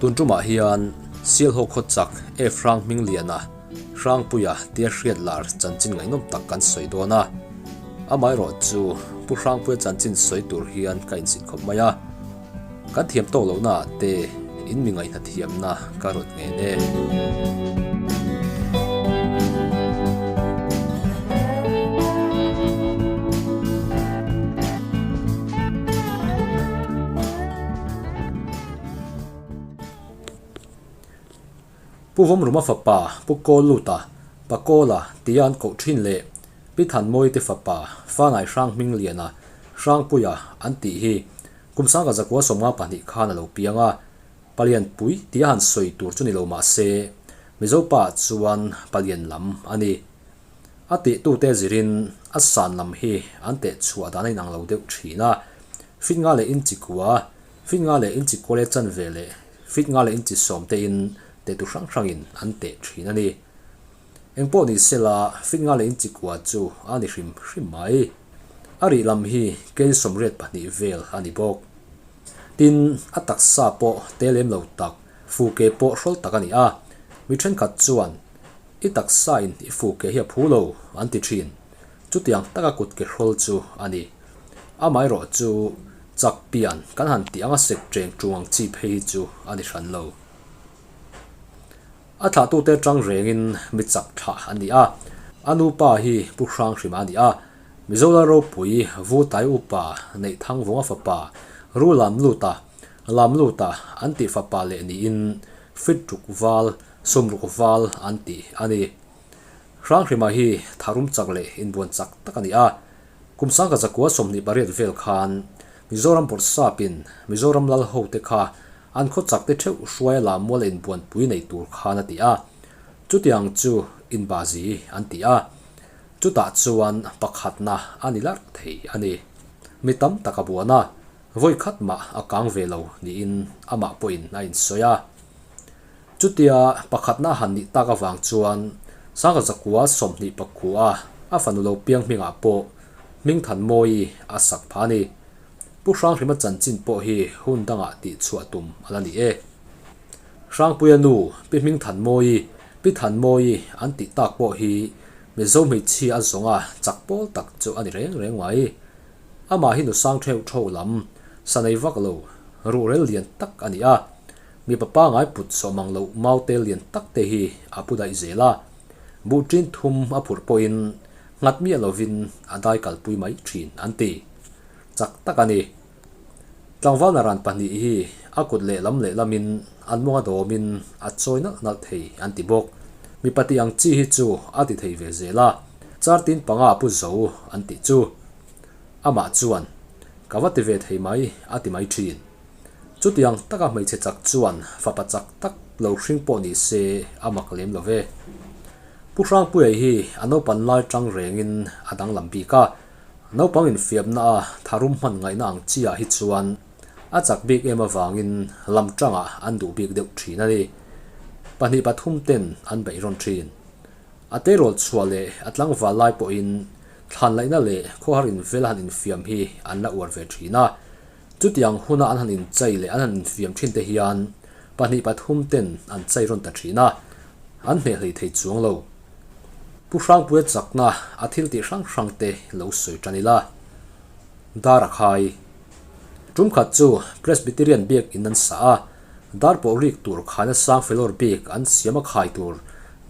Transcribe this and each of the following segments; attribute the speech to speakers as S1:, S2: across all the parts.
S1: Tun tumah hian Sialhawk khaw chak F Hrang Hmingliana, Hrangpuia tia hriat lar chanchin ngaihnawm tak kan sawi dawn a. Amaherawh chu Pu Hrangpuia chanchin sawi tur hian ka insit khawp mai a. Kan thiam tawk lohna ah te in mi ngaihna thiamna ka rawt ngen e. Pu Vawmruma fapa Pu Kawlluta, Pa Kawla tia an koh thin leh Pi Thanmawite fapa Fanai Hrang Hmingliana, Hrangpuia an tih hi Kum sangka zakua 52 khan a lo piang a, palian pui tia han sawi tur chu ni lo mah se, Mizo pa ah chuan palian lam a ni. A tehtute zirin a san lam hi an teh chhuah dan a inang lo deuh thin a, fit nga leh inchi kua, fit nga leh inchi kua leh chanve leh fit nga leh inchi sawm te in tehtu hrang hrangin an teh thin a ni. Engpawh ni sela, fit nga leh inchi kua chu a ni hrim hrim mai. A rih lam hi kei 82 vel a ni bawk. Tin, a taksa pawh te lem lo tak, fu ke pawh hrawl tak a ni a. Mi thenkhat chuan, I taksa in i fu ke hi a phu lo, an ti thin. Chutiang taka kut ke hrawl chu a ni. Amaherawh chu, chak pian kan han tih anga sek cheng tung ang chi phei hi chu a ni hran lo. A thlahtute tang rengin mi chak thlah an ni a, a nupa hi Pu Hranghrima a ni a, Mizo Lal ropui Vu Tai Upa neih Thangvunga fapa Ru Lamluta, Lamluta an tih fapa leh niin Fit ruk val, sum ruk val an tih a ni. Hranghrima hi tharum chak leh inbuan chak tak a ni a, kum 1928 vel khan Mizoram Bawrhsapin Mizoram Lal hote kha An khaw chak te theuh hruaia lam mual a inbuanpui nei tur khan a ti a, chutiang chu inbazi an ti a, chutah chuan pakhatna a ni larh thei a ni. Mi tam tak a buan a, vawi khat mah a kang ve lo niin amah pawhin a insawi a. Chutia pakhatna a han nih tak avang chuan 1929 a fanu lo piang hmingah pawh Hmingthanmawii a sak phah a ni. Pu Hranghrima chanchin pawh hi hun dangah tih chhuah tum a la ni e. Hrangpuia nu Pi Hmingthanmawii, Pi Thanmawii an tih tak pawh hi Mizo hmeichhia a zawnga chak pawl tak chu a ni reng reng mai. Amah hi nu sang theuh theuh lam, sa nei vak lo, ruhrel lian tak a ni a. Mipa pangai put sawh mang loh maute lian tak te hi a pu daih zel a. Buh ṭin thum a phurh pawhin nghat miah lovin a dai kalpui mai ṭhin an ti. Chak tak a ni. Tlangval naran pahnih hi a kut lehlam lehlamin an mawnga dawmin a chawi nalh nalh thei an ti bawk. Mipa tih ang chi hi chu a ti thei ve zel a, chartin panga a pu zo an tih chu. Amah chuan, Ka va ti ve thei mai a ti mai thin. Chutiang taka hmeichhe chak chuan fapa chak tak lo hring pawh ni se a mak lem lo ve. Pu Hrangpuia hi a naupan lai tang rengin a danglam bik a, Naupang infiamna a tharum hman ngaihna ang chi ah hi chuan a chak bik em avangin lam tangah an duh bik deuh thin a ni. Pahnih pathum ten an beih rawn thin. A terawl chhuah leh a tlangval lai pawhin thlan laihna leh khawhar invel a han infiam hi an la uar ve thin a. Chutiang huna an han inchei leh an han infiam thin te hian pahnih pathum ten an chei rawn ta thin a, an hneh hlei thei chuang lo. Pu Hrangpuia chakna a thil tih hrang hrang te lo sawi tan ila. Dar a khai. Tum khat chu Presbyterian biak in an sa a, dar pawh rik tur khaina sang felawr bik an siam a khai tur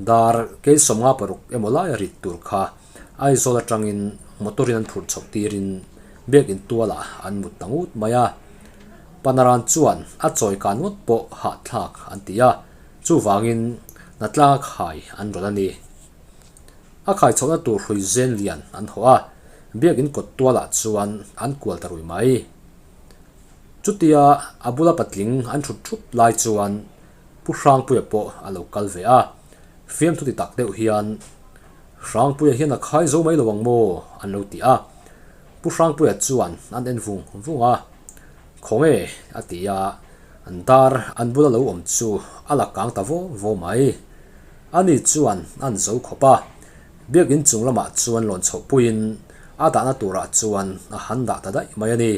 S1: dar kei 56 emaw lai a rit tur kha Aizawl atangin motor in an phurh chhoh tirin biak in tualah an mut ta ngut mai a. Panaran chuan a chawi kan ngawt pawh hahthlak an ti a. Chuvangin Natlanga khai an rawn a ni. A khai chhohna tur hrui zen lian an hawh a, biakin kawt tualah chuan an kual ta rui mai. Chutia a bula patling an thut thup lai chuan Pu Hrangpuia pawh a lo kal ve a, fiamthu ti tak deuh hian, Hrangpuia hian a khai zo mai lo ang maw? an lo ti a. Pu Hrangpuia chuan an en vung vung a, Khawnge? a ti a. An dar an bula lo awm chu a la kang ta vaw vaw mai. Ani chuan an zo khawp a, biakin chung lamah chuan lawn chhoh puiin a dahna turah chuan a han dah ta daih mai a ni.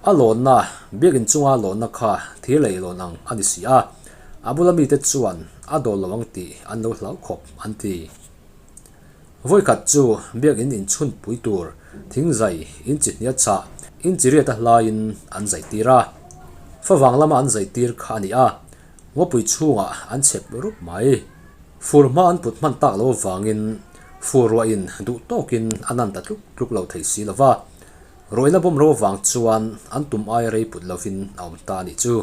S1: A lawnna, biakin chunga lawnna kha thir lei lawn ang a ni si a, a bula mite chuan a dawl lo ang tih an lo hlau khawp an ti. Vawikhat chu biakin inchhunpui tur thingzai inchi hnia chah inchi riat a hlaiin an zai tir a. Favang lama an zai tir kha a ni a, ngawpui chhungah an chep rup mai. Fur hma an put hman tak lo avangin fur ruahin duh tawkin a nan ta tluk tluk lo thei si lo va. Rawihna bawmro avang chuan an tum aia rei put lovin a awm ta a nih chu.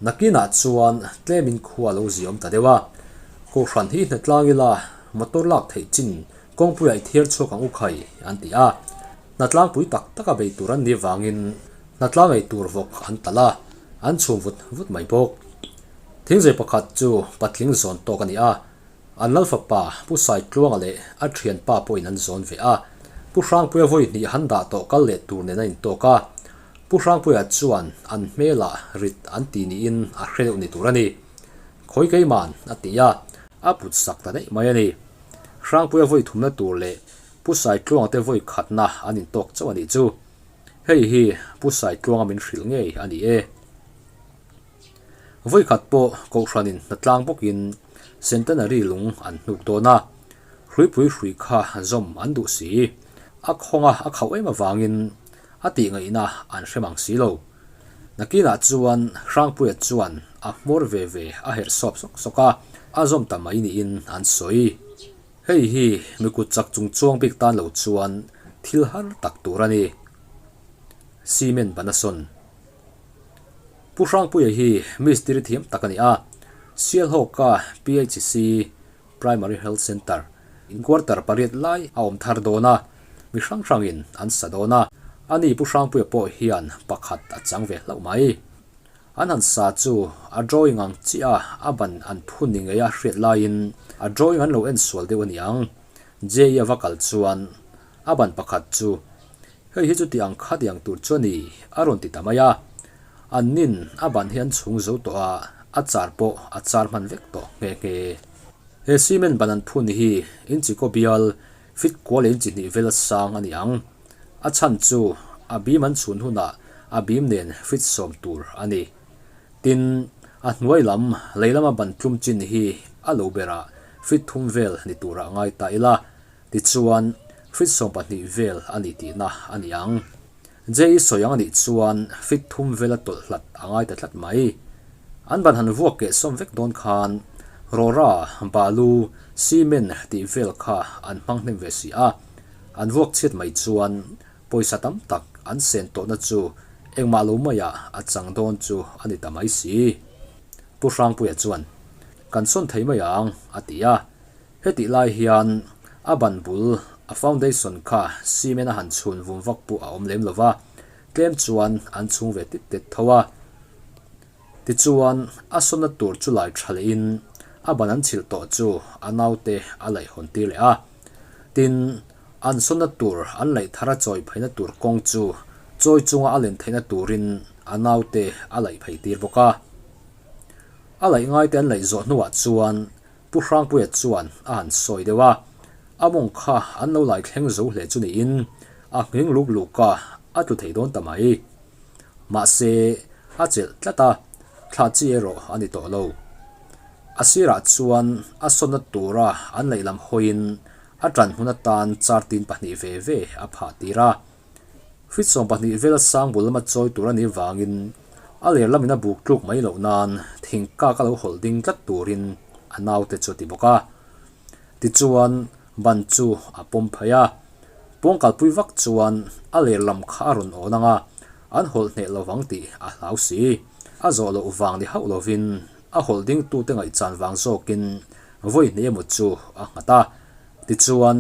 S1: Nakinah chuan tlemin khua lo ziawm ta deuh a, Kohhran hi hnatlang ila motor lak theih chin kawngpuiah i thiar chhuak ang u khai an ti a, hnatlangpui tak taka bei tur an nih vangin hnatlang ei tur vawk an talh a, an chhum vut vut mai bawk. Thingzei pakhat chu patling zawn tawk a ni a, An lal fapa Pu Saitluanga leh a thianpa pawhin an zawn ve a, Pu Hrangpuia vawi hnih han dah tawh kal leh tur nen a intawk a, Pu Hrangpuia chuan an hmelah rit an ti niin a hre deuh ni tur a ni. Khawi keiman a ti a, a put sak ta daih mai a ni. Hrangpuia vawi thumna tur leh Pu Saitluanga te vawi khatna an intawk chauh a nih chu. Hei hi Pu Saitluanga min hrilh ngei a ni e. Vawikhat pawh Kohhranin hnatlang bawkin Centenary lung an hnuk dawn a, hruipui hrui kha zawm an duh si. A khawnga a khauh em avangin a tih ngaihna an hre mang si lo. Nakinah chuan Hrangpuia chuan a hmawr ve ve a herh sawp sawk sawk a, a zawm ta mai niin an sawi. Hei hi mi kut chak chung chuang bik tan lo chuan thil har tak tur a ni. Cement ban a sawn. Pu Hrangpuia hi mistiri thiam tak a ni a, Sialhawka PHC, Primary Health Centre, in quarter pariat lai a awm thar dawn a, mi hrang hrangin an sa dawn a, ani Pu Hrangpuia pawh hian pakhat a chang ve hlauh mai. An han sa chu a drawing ang chiah a a ban an phun ni ngei a hriat laiin a drawing an lo en sual deuh a ni ang. JE a va kal chuan a ban pakhat chu Hei hi chuti ang kha tiang tur chu a ni, a rawn ti ta mai a. An nin a ban hi an chhung zo tawh a, a char pawh a char hman vek tawh nghe nghe. He cement ban an phun hi inchi kaw bial fit kua leh inchi hnih vel sang a ni ang. A chhan chu a bim an chhun hunah a bim nen fit sawm tur a ni. Tin, a hnuai lam lei lama ban tlum chin hi a lo berah fit thum vel ni turah ngai ta ila. Tichuan, fit 12 vel a ni tihna a ni ang. JE sawi ang a nih chuan fit thum vela tawlh hlat a ngai ta tlat mai. An ban han vuak keh sawm vek dawn khan rawra, balu, cement tih vel kha an hmang hnem ve si a. An vuak chhiat mai chuan pawisa tam tak an sen tawhna chu engmah lo maiah a chang dawn chu a ni ta mai si. Pu Hrangpuia chuan, Kan sawn thei mai ang, a ti a. Hetih lai hian a ban bul a foundation kha cement a han chhun vum vak pawh a awm lem lo va, tlem chuan an chhung ve tit tet tho a. Tichuan a sawmna tur chu lai tha lehin a ban an chhilh tawh chu a naute a laih hawn tir leh a. Tin, an sawmna tur an laih thar a chawi pheina tur kawng chu chawi chunga a len theihna turin a naute a laih phei tir bawk a. A laih ngaite an laih zawh hnuah chuan Pu Hrangpuia chuan a han sawi deuh a, a mawng kha an lo lai thleng zo hle chu niin a nghing luk luk a, a tlu thei dawn ta mai. Mahse, a chelh tlat a, thlah chi erawh a ni tawh lo. A sirah chuan a sawnna tura an lehlam hawiin a ṭan hmun atan char tin pahnih ve ve a phah tir a. Fit 12 vela sang bul lama chawi tur a nih vangin a ler lamin a buk tluk mai loh nan thing kak a lo hawlh ding tlat turin a naute chu a ti bawk a. Tichuan ban chu a pawm phei a, pawng kalpui vak chuan a ler lam kha a rawn awn ang a, an hawlh hneh lovang tih a hlau si. A zawh loh vang ni hauh lovin a hawlh dingtute ngaihchan vang zawkin vawi hnih emaw chu a nghat a. Tichuan,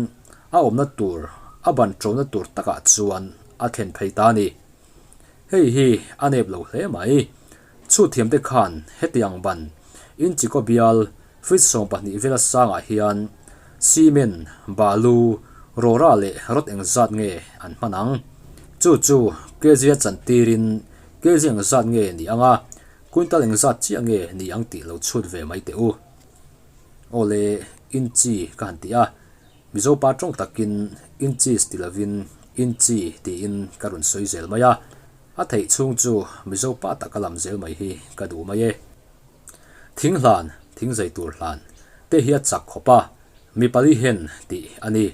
S1: a awmna tur, a ban ṭona tur takah chuan a thlen phei ta a ni. Hei hi a nep lo hle mai. Chhut thiamte khan hetiang ban inchikaw bial feet 12 vela sangah hian cement, balu, rawra leh rod engzat nge an hman ang? Chu chu kg a chantirin kg engzat nge ni ang a, quintal engzat chiah nge ni ang tih lo chhut ve mai teh u. Awle, inchi ka han ti a, Mizo pa tawng takin inchis ti lovin inchi tiin ka rawn sawi zel mai a. A theih chhung chu Mizo pa taka lam zel mai hi ka duh mai e. Thing hlan, thing zai tur hlan, te hi a chak khawp a, mi pali hen tih a ni.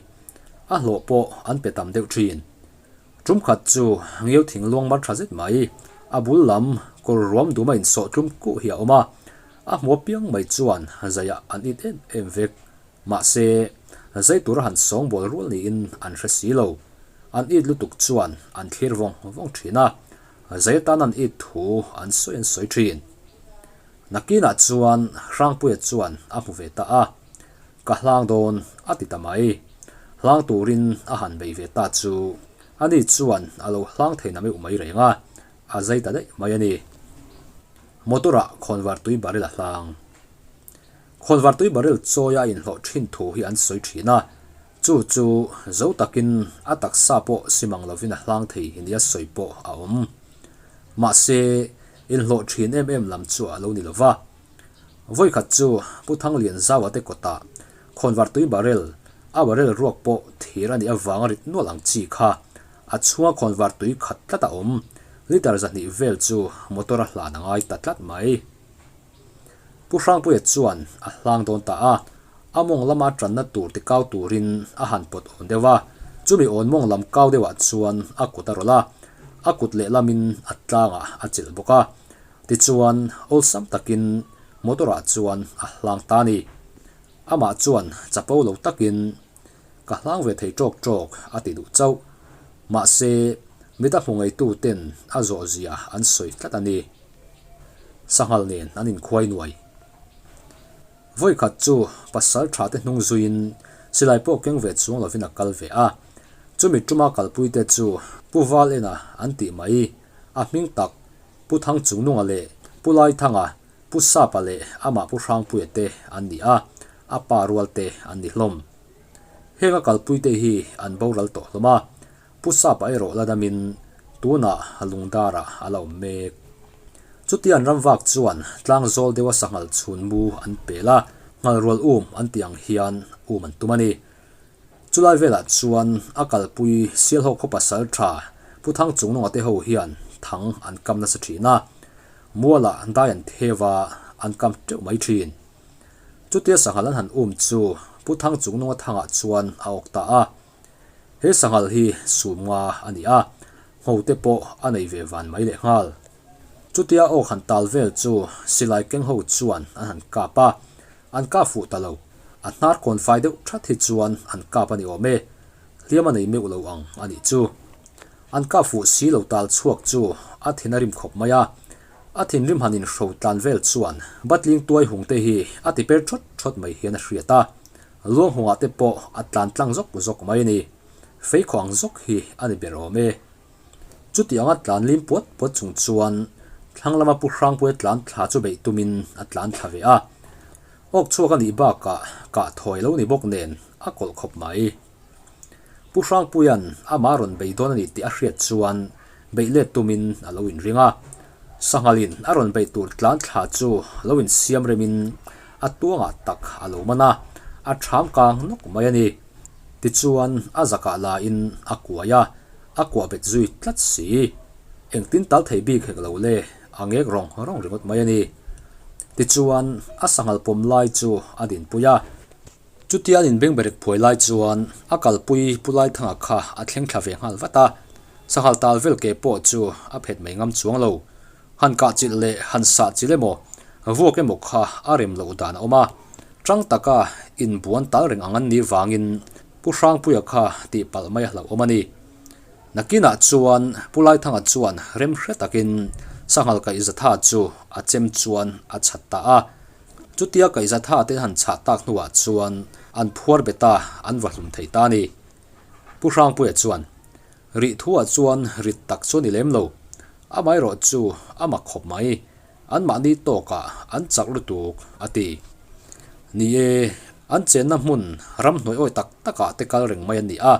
S1: A hlawh pawh an pe tam deuh thin. Tum khat chu Ngeu thing luang mar tha zet mai, a bul lam kawr ruam dum a insawh tlum kuh hi a awm a, a hmu apiang mai chuan zaiah an it em em vek. Mahse, zai tura han sawngbawl rual niin an hre si lo. An it lutuk chuan an thlir vawng vawng thin a, zai atan an it thu an sawi an sawi thin. Nakinah chuan Hrangpuia chuan a hmu ve ta a, Ka hlang dawn a ti ta mai. Hlang turin a han bei ve ta chu ani chuan a lo hlang thei na meuh mai reng a, a zai ta daih mai a ni. Motor-ah khawnvar tui barrel a hlang. Khawnvar tui barrel chawi a inhlawh thin thu hi an sawi thin a, chu chu zo takin a taksa pawh simang lovin a hlang thei nia sawi pawh a awm. Mahse, inhlawh thin em em lam chu a lo ni lova. Vawikhat chu Pu Thanglian Zaua te kawtah khawnvar tui barrel, a barrel ruak pawh thir a nih avanga rit nual ang chi kha a chhunga khawnvar tui khat tlat a awm, litre 200 vel chu motor a hlan a ngai ta tlat mai. Pu Hrangpuia chuan a hlang dawn ta a, a mawng lama tanna tur ti kau turin a han pawt awn deuh a, chumi awn mawng lam kau deuhah chuan a kut a rawlh a, a kut lehlamin a tlangah a chelh bawk a, tichuan awlsam takin motor ah chuan a hlang ta a ni. Amah chuan chapo lo takin, Ka hlang ve thei tawk tawk a ti duh chauh. Mahse, mita hmu ngeitu ten a zawh zia an sawi tlat a ni. Sanghal nen an inkhuai nuai. Vawikhat chu pasal tha te hnung zuiin silai pawh keng ve chuang lovin a kal ve a. Chumi tuma kalpui te chu Pu Val Ena an tih mai, a hming tak Pu Thang Chungnunga leh Pu Laithanga, Pu Sapa leh amah Pu Hrangpuia te an ni a, a pa rual te an ni hlawm. Heng a kalpui te hi an boral tawh hlawm a, Pu Sapa erawh la damin tunah lungdarah a la awm mek. Chuti an ram vak chuan tlang zawl deuha sanghal chhun mu an pel a, nghalrual um an tih ang hian um an tum a ni. Chulai velah chuan a kalpui Sialhawk khaw pasal tha Pu Thang Chungnunga te ho hian thang an kam nasa thin a, mualah dai an theu a, an kam teuh mai thin. Chutia sanghal an han um chu Pu Thang Chungnunga thangah chuan a awk ta a. He sanghal hi sum nga a ni a, ngho te pawh a nei ve van mai leh nghal. Chutia awk han tal vel chu silai keng ho chuan an han kap a, an kap fuh ta lo. A hnar kawn fai deuh that hi chuan an kap a ni awm e, hliam a nei meuh lo ang a nih chu. An kap fuh si lo tal chhuak chu a thin a rim khawp mai a, a thinrim han inhro tlan vel chuan batling tuai hung te hi a ti per thawt thawt mai hian a hriat a. Luang hungah te pawh a tlan tlang zawk zawk mai a ni. Feikhawh ang zawk hi a ni ber awm e. Chuti anga tlan lim puat puat chung chuan thlang lama Pu Hrangpuia tlan thla chu beih tumin a tlan thla ve a. Awk chhuak a nih bakah kah thawi lo ni bawk nen a kawlh khawp mai. Pu Hrangpuia'n amah rawn bei dawn a ni tih a hriat chuan beih let tumin a lo inring a. Sanghalin a rawn beih tur tlan thla chu lo insiam remin a tuangah tak a lo man a, a ṭham kang nawk mai a ni. Tichuan a zakah lain a kuai a, a kuah bet zui tlat si. Engtin tal thei bik hek lo le, a ngek rawng rawng ringawt mai a ni. Tichuan a sanghal pawm lai chu a dinpui a. Chutia an inbengberek phuai lai chuan a kalpui Pu Laithanga kha a thleng thla ve nghal vat a, sanghal tal vel ke pawh chu a phet mai ngam chuang lo. Han kah chilh leh han sah chilh emaw, vuak emaw kha a rem loh dan a awm a, tang taka inbuan tal reng ang an nih vangin Pu Hrangpuia kha tih palh mai a hlauhawm a ni. Nakinah chuan Pu Laithanga chuan rem hre takin sanghal kaihzatha chu a chem chuan a chhat ta a. Chutia kaihzatha te han chhah tak hnuah chuan an phuar bet a, an va hlum thei ta a ni. Pu Hrangpuia chuan, Rih thuah chuan rit tak chu a ni lem lo. Amaherawh chu a mak khawp mai. Anmahni tawkah an chak lutuk, a ti. Ni e, an chenna hmun ramhnuai awi tak takah te kal reng mai an ni a.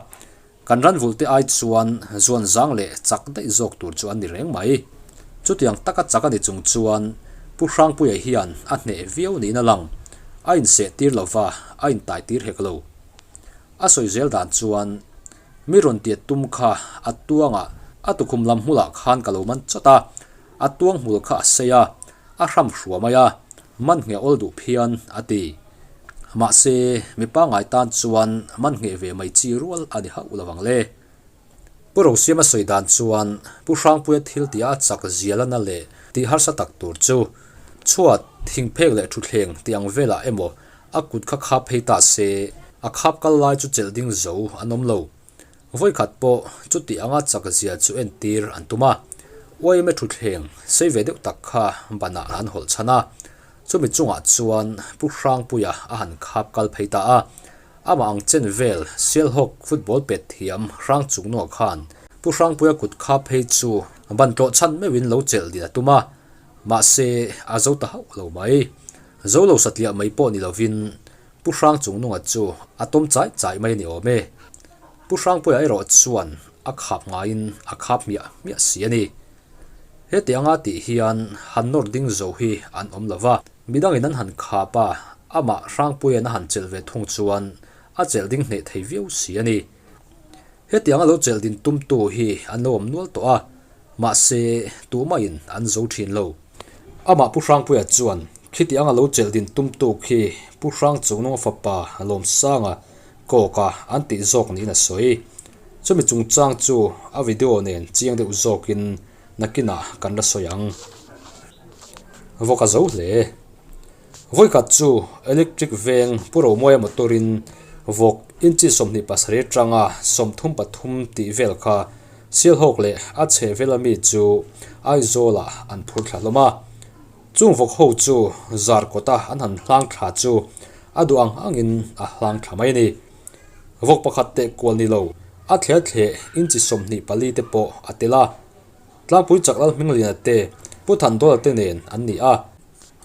S1: Kan ranvulh te ai chuan zuan zang leh chak daih zawk tur chu an ni reng mai. Chutiang taka chak a ni chung chuan Pu Hrangpuia hian a hneh viau niin a lang. A inseh tir lo va, a intai tir hek lo. A sawi zel dan chuan mi rawn tiat tum kha a tuangah. A tukhum lam hmulah khan ka lo man chawt a, a tuang hmul kha a sei a, a hram hrua mai a, man ngheh awl duh phian, a ti. Mahse, mi pangngai tan chuan man ngheh ve mai chi rual a ni hauh lo ang le. Pu Rosiama sawi dan chuan Pu Hrangpuia thil tih a chak zialana leh tih harsa tak tur chu chhuat, thingphek leh thutthleng tih ang velah emaw a kut kha khap phei ta se, a khap kal lai chu chelh ding zo an awm lo. Vawikhat pawh chuti anga chak zia chu entir an tum a, YMA thutthleng sei ve deuh tak kha banah an hawlh chhan a, chumi chungah chuan Pu Hrangpuia a han khap kal phei ta a. Amah ang chen vel Sialhawk football pet thiam Hrang Chungnuah khan Pu Hrangpuia kut kha phei chu ban tlawh chhan meuhin lo chelh din a tum a, mahse a zo ta hauh lo mai. Zo lo satliah mai pawh ni lovin Pu Hrang Chungnunga chu a tawm chai chai mai a ni awm e. Pu Hrangpuia erawh chuan a khap ngaiin a khap hmiah hmiah si a ni. Heti anga tih hian han nawr ding zo hi an awm lo va. Midangin an han khap a, amah Hrangpuia'n a han chelh ve thung chuan a chelh ding hneh thei viau si a ni. Hetiang a lo chelh din tumtu hi an lo awm nual tawh a, mahse tumahin an zo thin lo. Amah Pu Hrangpuia chuan khitiang a lo chelh din tumtu khi Pu Hrangchungnunga fapa Lawmsanga kawka an tih zawk niin a sawi. Chumi chungchang chu a video nen chiang deuh zawkin nakinah kan la sawi ang. Vawk a zo hle. Vawikhat chu electric veng Pu Romawia motor in vawk inchi 27 atanga 33 tih vel kha Sialhawk leh a chheh vela mi chu Aizawl ah an phur thla hlawm a. Chung vawk ho chu zar kawta an han hlang thla chu a duh ang angin a hlang thla mai a ni. Vawk pakhat teh kual ni lo a thler thleh inchi 24 te pawh a tel a. Tlangpui chak Lalhmingliana te Pu Thandawla te nen an ni a.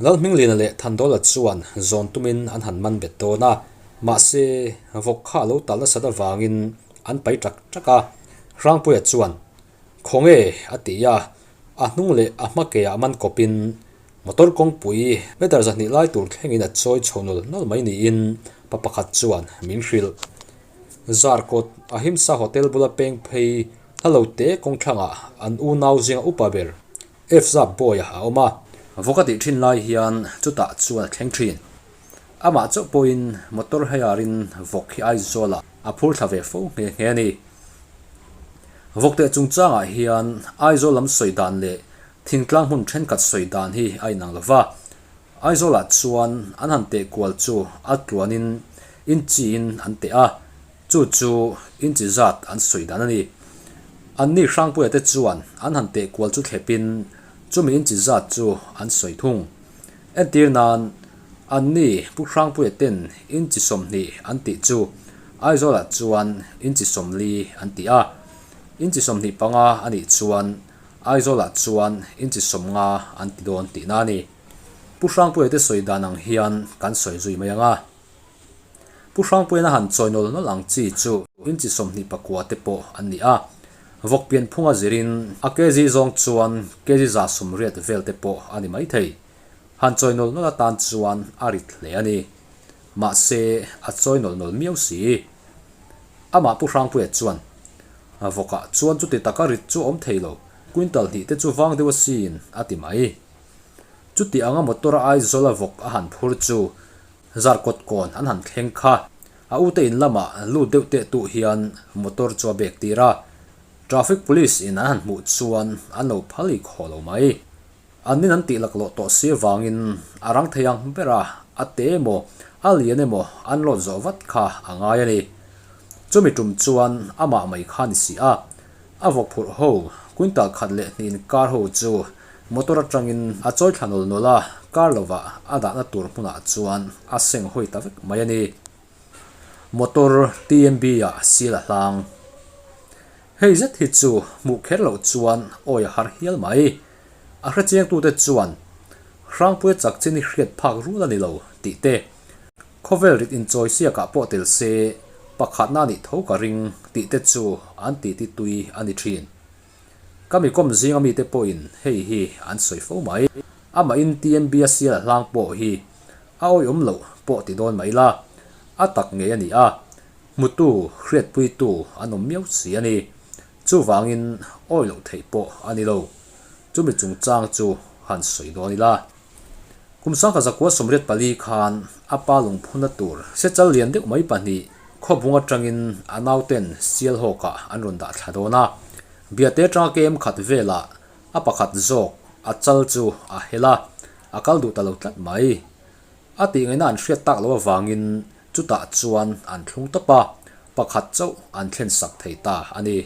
S1: Lalhmingliana leh Thandawla chuan zawn tumin an han man bet dawn a, mahse vawk kha a lo tal nasat avangin an pai ṭak ṭak a. Hrangpuia chuan, Khawnge? a ti a, a hnung leh a hma keah man kawpin motor kawngpui meter 200 lai tur thlengin a chawi chho nawl nawl mai niin pa pakhat chuan min hrilh. Zarkawt Ahimsa Hotel bula peng phei hla lo te kawngthlangah an unau zinga upa ber F Zap Boy-a a awm a. Vawk a tih thin lai hian chutah chuan a thleng thin. Amah chauh pawhin motor hire-in vawk hi Aizawlah a phur thla ve fo nghe nghe a ni. Vawk teh chungchangah hian Aizawl lam sawi dan leh thingtlang hmun thenkhat sawi dan hi a inang lo va. Aizawlah chuan an han teh kual chu a tluanin inchiin an teh a, chu chu inchi zat an sawi dan a ni. Anni Hrangpuia te chuan an han teh kual chu thlepin chumi inchi zat chu an sawi thung. Entir nan, anni Pu Hrangpuia ten inchi 20 an tih chu Aizawlah chuan inchi 40 an ti a, inchi 25 a nih chuan Aizawlah chuan inchi 50 an ti dawn tihna a ni. Pu Hrangpuia te sawi dan ang hian kan sawi zui mai ang a. Pu Hrangpuia'n a han chawi nawl nawl ang chi chu inchi 29 te pawh an ni a. Vawk pian phunga zirin a kg zawng chuan kg 180 vel te pawh a ni maithei. Han chawi nawl nawl atan chuan a rit hle a ni. Mahse, a chawi nawl nawl miau si. Amah Pu Hrangpuia chuan, Vawkah chuan chuti taka rit chu a awm thei lo, quintal hnih te chu vang deuh asin, a ti mai. Chuti anga motor a Aizawla vawk a han phur chu Zarkawt kawn an han thleng kha. A ute in lamah lut deuh teh tuh hian motor chu a bek tir a. Traffic police in an han hmuh chuan an lo phal i khaw lo mai. An nin an tih laklawh tawh si avangin a rang thei ang ber a, a te emaw a lian emaw an load zawh vat kha a ngai a ni. Chumi tum chuan amah mai kha ni si a, A vawk phurh ho, quintal khat leh hnih inkar ho chu motor atangin a chawi thla nawl nawl a, kar lovah a dahna tur hmunah chuan a seng hawi ta vek mai a ni. Motor TMB ah seal a hlang. Hei zet hi chu hmuh kher loh chuan awi a har hial mai. A hrechiangtute chuan Hrangpuia chak chin hi hriat phak rual a ni lo tih te, Khawvel rit inchawi siakah pawh tel se pakhatna a nih tho ka ring tih te chu an titi tui a ni thin. Ka mi kawm zinga mite pawhin hei hi an sawi fo mai. Amahin TMB a sial a hlang pawh hi a awihawm loh pawh ti dawn mai la, a tak ngei a ni a, hmutu, hriatpuitu an awm miau si a ni. Chuvangin awi loh theih pawh a ni lo. Chumi chungchang chu han sawi dawn ila. Kum sangkhat zakua 84 khan a pa lungphunna tur sechal lian deuh mai pahnih khawbung atangin a nauten Sialhawkah an rawn dah thla dawn a. Biate atanga kem khat velah a pakhat zawk a chal chu a hel a, a kal duh ta lo tlat mai. A tih ngaihna an hriat tak loh avangin chutah chuan an thlung tawp a, pakhat chauh an thlen sak thei ta a ni.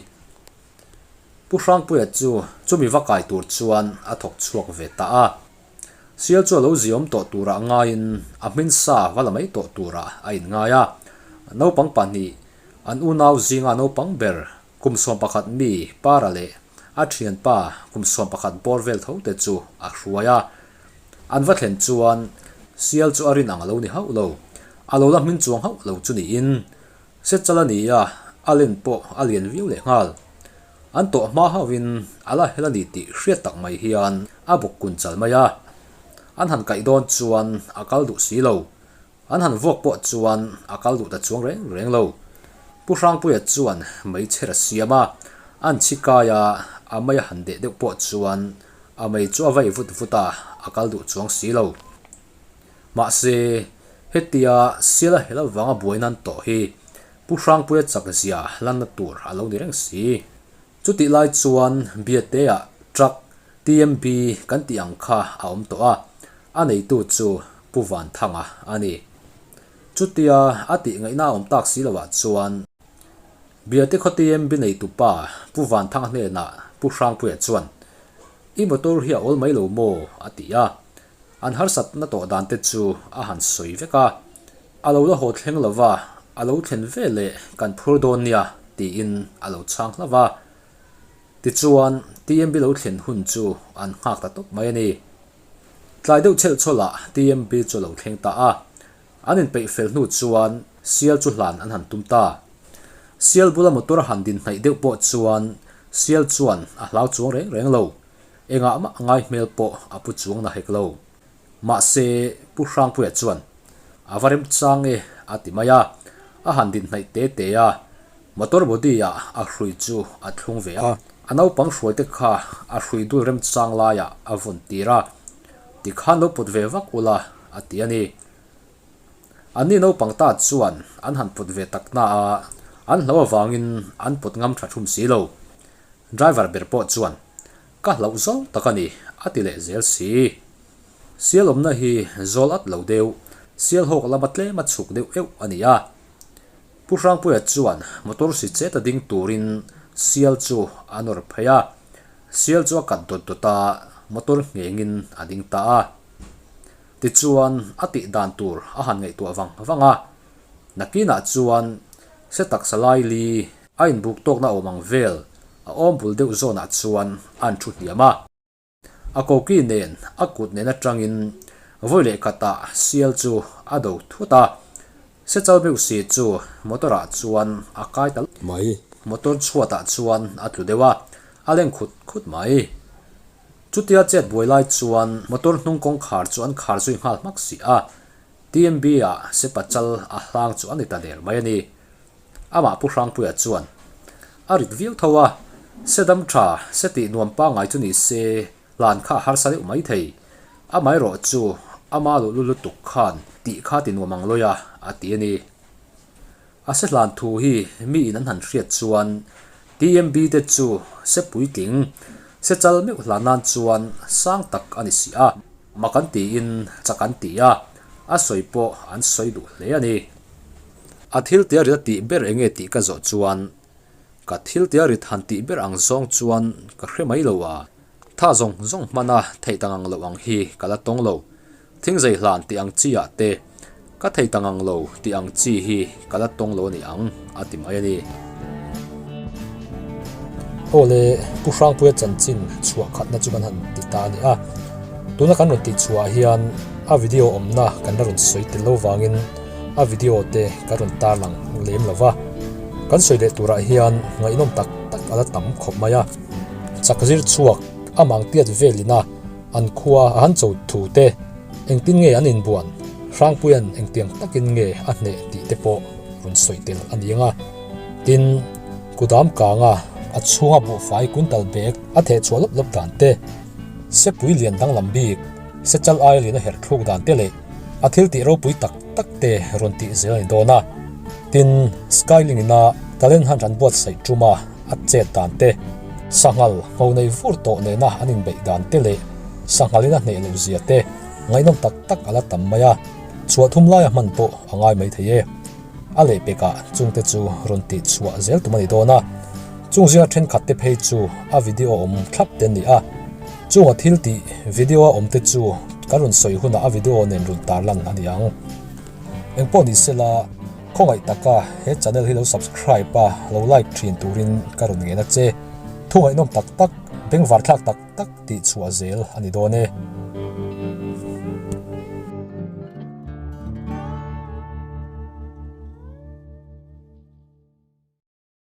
S1: Pu Hrangpuia chu chumi va kai tur chuan a thawk chhuak ve ta a. Sial chu a lo ziawm tawh turah ngaiin a hmin sa va la mai tawh turah a inngai a. Naupang pahnih, an unau zinga naupang ber kum 11 mi Para leh a thianpa kum 11 bawr vel tho te chu a hruai a. An va thlen chuan sial chu a rin ang a lo ni hauh lo. A lo la hmin chuang hauh lo chu niin Sechal a ni a, a len pawh a lian viau leh nghal. An tawh hma hauhin a la hel a ni tih hriat tak mai hian a bawk kun chal mai a. An han kaih dawn chuan a kal duh si lo. An han vuak pawh chuan a kal duh ta chuang reng reng lo. Pu Hrangpuia chuan meichher a siam a, an chhi kai a, a mei a han deh deuh pawh chuan a mei chu a vai vut vut a, a kal duh chuang si lo. Mahse, hetia sial a hel avanga buai nan tawh hi Pu Hrangpuia chak zia lanna tur a lo ni reng si. Chutih lai chuan Biatea truck TMB kan tih ang kha a awm tawh a, a neitu chu Pu Vanthanga a ni. Chutia a tih ngaihna a awm tak si loah chuan Biate khaw TMB neitu pa Pu Vanthanga hnenah Pu Hrangpuia chuan, I motor hi a awl mai lo maw? a ti a. An harsatna tawh dan te chu a han sawi vek a, a lo la haw thleng lo va, a lo thlen ve leh kan phur dawn nia tiin a lo chhang hlauh va. Tichuan, TMB lo thlen hun chu an nghak ta tawp mai a ni. Tlai deuh chhelh chhawlah TMB chu a lo thleng ta a, an inpeih fel hnu chuan sial chu hlan an han tum ta. Sial bula motor a han din hnaih deuh pawh chuan sial chuan a hlau chuang reng reng lo. Engah mah ngai hmel pawh a pu chuang na hek lo. Mahse, Pu Hrangpuia chuan, A va rem chang e, a ti mai a. A han din hnaih te te a, motor body-ah a hrui chu a thlung ve a. A naupang hruaite kha a hrui dul rem chang laiah a vawn tir a, Tikhan lo put ve vak ula, a ti a ni. Anni naupang ta chuan an han put ve tak na a, an hlo avangin an put ngam tha thum si lo. Driver ber pawh chuan, Ka hlauh zawng tak a ni, a ti leh zel si. Sial awmna hi zawl at lo deuh, sial hawk lama tlem a chhuk deuh euh a ni a. Pu Hrangpuia chuan motor si chet a ding turin sial chu a nawr phei a, sial chu a kat dawt dawt a, motor nghengin a ding ta a. Tichuan a tih dan tur a han ngaihtuah vang vang a, nakinah chuan se taksa laili, A inbuk tawkna awm ang vel, a awm bul deuh zawnah chuan a an thu hniam a. A koki nen a kut nen atangin vawi leh khatah sial chu a do thut a, sechal meuh si chu motor ah chuan a kai ta
S2: mai.
S1: Motor chhuatah chuan a tlu deuh a, a leng khut khut mai. Chutia chet buai lai chuan motor hnung kawngkhar chu an khar zui nghal hmak si a, TMB ah sepa chal a hlang chu a ni ta der mai a ni. Amah Pu Hrangpuia chuan, A rit viau tho a, se dam tha, se tih nuam pangngai chu ni se, hlan kha a harsa deuh mai thei. Amaherawh chu ama luhlu lutuk khan tih kha ti nuam ang lawi a, a ti a ni. A se hlan thu hi miin an han hriat chuan TMB te chu se puitling, se chal meuh hlan nan chuan sang tak a ni si a, mak an tiin chak an ti a, a sawi pawh an sawi duh hle a ni. A thil tia rit a tih ber enge tih ka zawh chuan, Ka thil tia rit han tih ber ang zawng chuan ka hre mai lo a, tha zawng zawng hmana theih ta ngang loh ang hi ka la tawng lo. Thingzei hlan tih ang chi ah te ka thei ta ngang lo tih ang chi hi ka la tawng lo a ni ang, a ti mai a ni. Aw le, Pu Hrangpuia chanchin chhuah khatna chu kan han ti ta a ni a, tuna kan rawn tih chhuah ah hian a video awmna kan la rawn sawi tel lo vangin, A video te ka rawn tarlang lem lo va, kan sawi leh turah hian ngaihnawm tak tak a la tam khawp mai a. Chak zir chhuak a mang tiat velin a an khua a han cho thu te, engtin nge an inbuan, Hrangpuia'n engtiang takin nge a hneh tih te pawh rawn sawi tel a ni ang a. Tin, Kudam kanga. a chhunga buhfai quintal bag a theh chhuah lawp lawp dan te, sepui lian danglam bik, sechal aia lian a herh thluk dan te leh a thil tih ropui tak tak te rawn tih zel a ni dawn a. Tin, Skylink ina Talent Hunt an buatsaih tuma a chet dan te, sanghal ngho nei vur tawh nena an inbeih dan te leh sanghalin a hneh loh zia te ngaihnawm tak tak a la tam mai a, chhuah thum laia hman pawh a ngai mai thei e. A lehpekah chungte chu rawn tih chhuah zel tum a ni dawn a, chung zinga thenkhat te phei chu a video awm thlap te an ni a, chunga thil tih video a awm te chu kan rawn sawi hunah a video nen rawn tarlan a ni ang. Engpawh ni sela, khawngaih taka he channel hi lo subscribe a, lo like thin turin ka rawn ngen a che. Thu ngaihnawm tak tak, bengvarthlak tak tak tih chhuah zel a ni dawn e.